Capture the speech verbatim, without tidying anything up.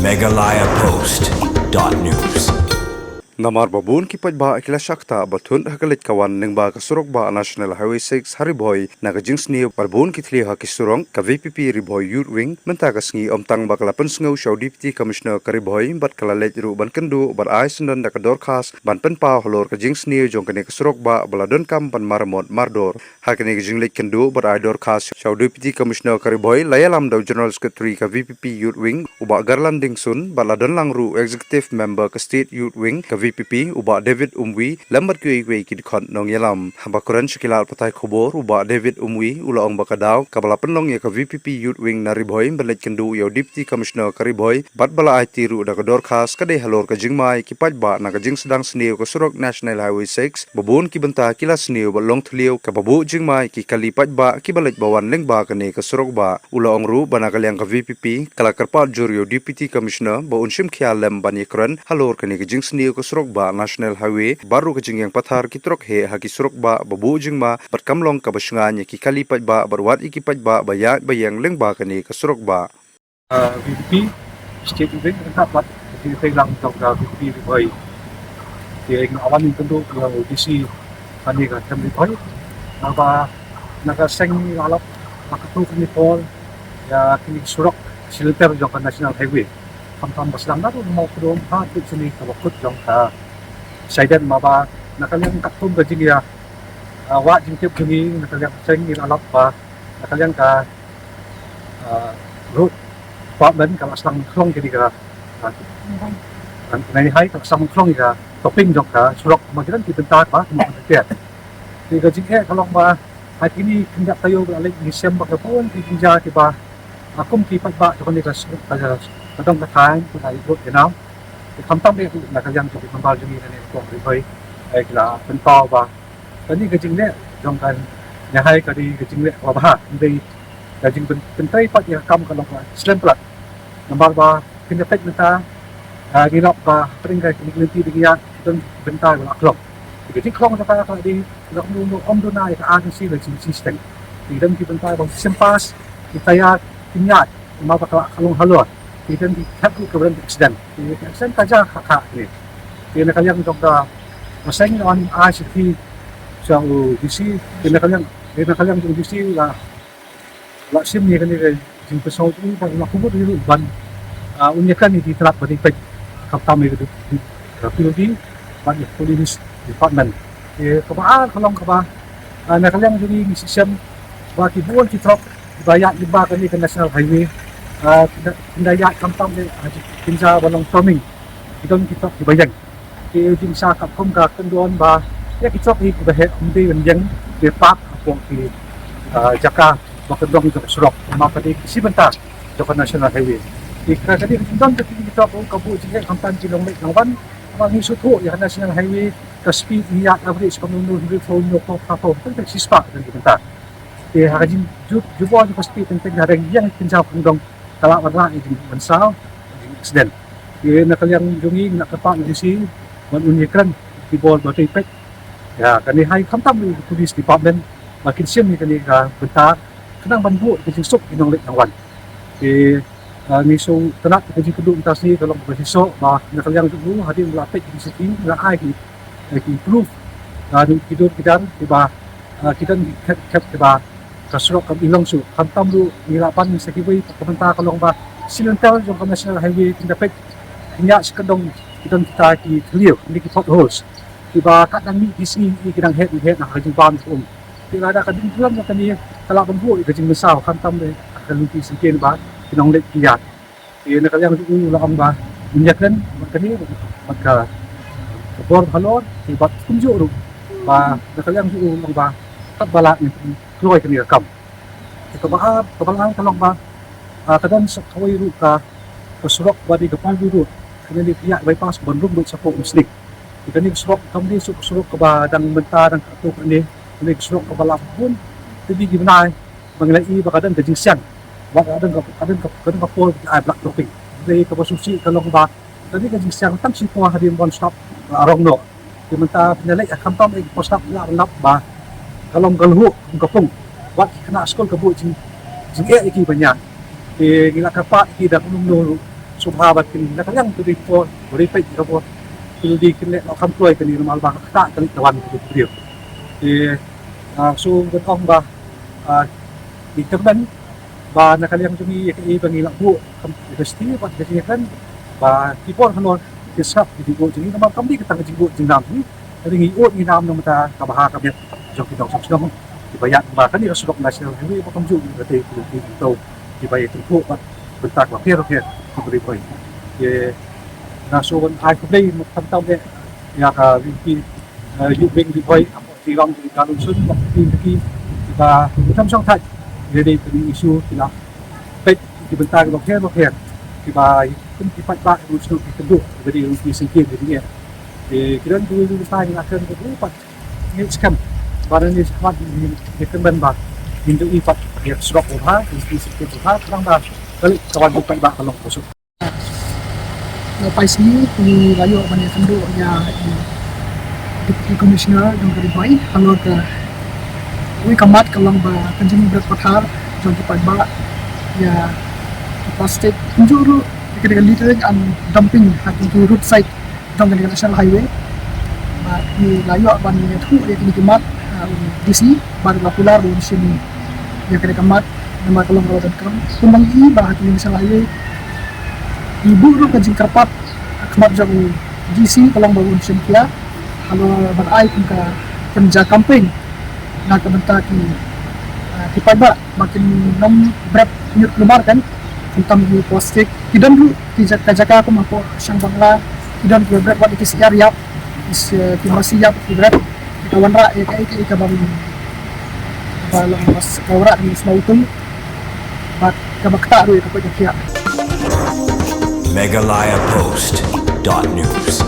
Meghalaya Post dot news. Namar ba bun ki paidbah ki la shah ktah ba thut ha ka leit ka wan lyngba ka surok bah National Highway six ha Ri Bhoi na ka jingsniew bad bun ki thliew ha ki surok, ka V P P Ri Bhoi Youth Wing mynta ka sngi ym tang ba ka la pynsngew sha u Deputy Commissioner ka Ri Bhoi bad ka la leit ruh ban kynduh bad ai syndon da ka dorkhas ban pynpaw halor ka jingsniew jong kane ka surok bah ba la donkam ban maramot mardor. Ha kane ka jingleit kynduh bad ai dorkhas sha u Deputy Commissioner ka Ri Bhoi la ïalam da u General Secretary ka V P P Youth Wing u Bah Garland Dingsun bad la don lang ruh u Executive Member ka State Youth Wing ka V P P u Bah David Umwi lem bad kiwei kiwei ki dkhot nongïalam. Haba kren sha ki lad pathai khubor u Bah David Umwi u la ong ba ka daw kaba la pynlong ïa ka V P P Youth Wing na Ri Bhoi ban leit kynduh ïa u Deputy Commissioner ka Ri Bhoi bad ba la aiti ruh da ka dorkhas ka dei halor ka jingma ïa ki paidbah na ka jingsdang sniew ka surok National Highway six ba bun ki bynta ki la sniew bad long thliew kaba buh jingma ïa ki kali paidbah kiba leit ba wan lyngba kane ka surok bah. U la ong ruh ba na ka liang ka V P P ka la kyrpad jur ïa u Deputy Commissioner ba un shim khia lem ban ïakren halor kane ka jingsniew ka surok bah National Highway bad ruh ka jingïeng pathar ki trok heh ha ki surok bah ba buh jingma bad kam long kaba shngaiñ ïa ki kali paidbah bad wat ïa ki paidbah ba ïaid ba ïeng lyngba kane ka surok bah. Uh, V P P State Youth Wing ryngkat bad ki tei lang jong ka V P P Ri Bhoi. Te nga wan kynduh ïa u D C kane ka Ri Bhoi. Naba na ka seng la lap la katto katne por ïa kine ki surok shilynter jong ka National Highway. Khamtam ba sdang na ruh mawkdom ha tu sini kaba kut jong ka Shaidan, naba na ka liang katkum ka jingïa, uh, wad jingtip jong ngi na ka liang seng ngi la lap ba na ka liang ka, uh, road department ka la sdang khlong kine ka, uh, nai hai ka la sdang khlong ka topping jong ka surok ma ki don ki bynta ba ki mut ka. Te ka jingeh ka long ba ha kine ki kynja taïew ba la leit ngi shem ba ka bun ki jingjia kiba, uh, kum ki paidbah jong kane ka surok ka, ka dong ka thaiñ ka road ïa nam. Te khamtam eh na ka liang jong ki member jong ngi kane ka Ri Bhoi, eh, ki la pynpaw ba kane ka jingleh jong ka nehai ka dei ka jingleh kaba bha, ka dei ka jingpyn-, pyntrei pat ïa ka kam ka long ka slem palat. Namar ba kynja peit mynta, ah, ngi lap ba pyrshang ka kine ki lynti dei ïa ki don bynta ba la khlong. Ka jingkhlong jong ka ka dei ka long ym duna ïa ka agency la jingsi steng. Ki don ki bynta ba sim pas ki tayar ki ñiat ma ba ka la khlong halor. Ki don ki khap ki ka don accident. Ki accident ka ja kha kha ni. Te na ka liang jong ka, ma seng ngi wan ai shithi sha u D C, te na ka liang, te na ka liang jong u D C la, la shim ïa kane ka jingpynsngew jong u bad la kubur ïa u ban, ah, un ïa kane ki tnat ba dei peit khamtam ïa ka, ka P W D bad ïa ka Police Department. Te kaba ar ka long kaba, ah, na ka liang jong ngi ngi shisha ba ki bun ki trok kiba ïaid lyngba kane ka National Highway, ah, ki da, ki da ïaid khamtam ïa, ah, ki kynja ba long turning. Ki don ki trok kiba ïeng. Ki jingsa katkum ka kyndon ba ïa ki trok hi kiba heh ym dei ban ïeng, dei park hapoh ki, ah, jaka ba kyndong jong ka surok, ma ka dei ka shi bynta jong ka National Highway. Ki ka, ka dei ka jingdon ka ki trok ka buh jingeh khamtam ki long leit long wan. Ba ngi sngewthuh ïa ka National Highway ka speed ngi ïaid average ka nung nung hynriew phew hynñiew phew ka phew teng teng shispah ka dei ka bynta. Te ha ka jing ju-, jubor jong ka speed teng teng ha dang ïeng ki kynja kyndong ka lah ban rah ïa jingmynsaw, jing accident. Te na ka liang jong ngi ngi la kyrpad ïa u D C ban un ïakren ki bor ba dei peit ïa kane hai khamtam ïa ka Police Department ba kin shim ïa kane ka bynta khnang ban buh ïa ka jingsuk ki nongleit nongwan. Te, ah, ngi shu tnat ïa ka jingkynduh mynta sngi ka long kaba shisha ba na ka liang jong u hadien ba la peit ïa ki C C T V la ai ki, eh, ki proof, ah, ki dur ki dar kiba, ah, ki don ki khep khep kiba ka surok kam i long shuh. Khamtam ruh ngi la pan sa kiwei ka bynta ka long ba shilynter jong ka National Highway kin da peit, kin ïa shi kyndong ki don kita ki thliew, kine ki potholes kiba ka dang mih ki sngi ki dang heh heh na ka jingbam jong um. Te lada ka ding tlam jong kane ka lah ban buh ïa ka jingmynsaw khamtam de ka lynti syngkien ba ki nongleit ki ïaid. Te na ka liang jong u la ong ba un ïakren bad kane bad ka, ka bor halor, te bad kumjuh ruh ba na ka liang jong u la ong ba katba lah ngin kloi kane ka kam. Te kaba ar, kaba lai ka long ba, ah, ka don sa kawei ruh ka, ka surok ba dei ka Pyrdi Road, kane dei ka ïaid bypass ban rung beit shapoh Umsning. Te kane ka surok kam dei shu ka surok kaba dang mynta dang katto katne, kane ka surok kaba la bun tylli ki bnai ba ngi la i ba ka don ka jingsiang, ba ka don ka, ka don ka, ka don ka por ba ki ai black topping. Dei kaba sngewsih ka long ba kane ka jingsiang tang shipor hadien ba wan sngap la rong noh. Te mynta phin ïa leit ha khamtam ïa ki por sngap la rong noh ba ka long ka lhuh kum ka pung. Wat ki khynnah skul ka buh jing, jingeh ïa ki ban ïaid. Te ngi la kyrpad ïa ki da kumno kumno ruh sngewbha ba kin na ka liang ki dei por ba dei peit ka por ki dei kin leh noh kham kloi kane namar ba ka ktah ka leit ka wan ka dei briew. Te ah, so ban ong ba ah, ngi kyrmen ba na ka liang jong ngi ïa kaei ba ngi lah buh kam ïa ka shnong bad ka jingïakren ba ki bor halor ki sngap ki jingbuh jong ngi namar kam dei ka tang ka jingbuh jingnam jong ngi. Ka dei ngi ïoh ngi nam na ka bynta ka bha ka miat jong ki nongshong shnong kiba ïaid ba kane ka surok National Highway ba kumjuh ngi ka tei ki ki to kiba ïa tymthuh bad bynta kiba pher pher kiba ri bhoi. Te nga shu wan ai khublei khamtam eh ïa ka VPP, eh, Youth Wing Ri Bhoi, hapoh jingïalam jong ka Lun Sun bad ki ki kiba tam shong thait ïa dei kane issue ki la peit ki bynta kiba pher ba pher kiba kum ki paidbah ruh shu ki kynduh kiba dei ruh ki sngewsih ki dei. Te ki don ki bynta ki la kren ki ruh pat ngi skhem ba ngi skhem ba ngi kynmen ba ngin ïoh i pat ïa surok ba bha, ïa ki sngewsih ba bha, tang ba ka leit ka wan ki paidbah ka long ka suk. Nga pai sngi ngi la ïoh ban ïakynduh ïa i Deputy Commissioner jong ka Ri Bhoi halor ka wei ka mat ka long ba ka jingbret pathar jong ki paidbah ïa ki plastik. Kumjuh ruh ïa ka littering and dumping ha ki roadside jong ka National Highway. Bad ngi la ïoh ban ïathuh ïa kine ki mat ha u DC bad la kular ba un shim ïa kane ka mat namar ka long kaba donkam. Kumba ngi i ba ha kane ka National Highway ngi buh ruh ka jingkyrpad ha khmat jong u DC ka long ba un shim khia halor ban ai kum ka kynja campaign na ka bynta ki, ah, ki paidbah ba kin nym bret ñiut kulmar kan, khamtam ki plastik. Ki don ruh ki jaka, jaka kum hapoh Shangbangla ki don ki bret wat ki syiar ïap, ki s-, ki masi ïap ki bret. Ka wanrah ïa kaei kaei kaba, kaba long mas ka wanrah ki sma utung bad kaba ktah ruh ïa ka koit ka khiah. Meghalaya Post dot news.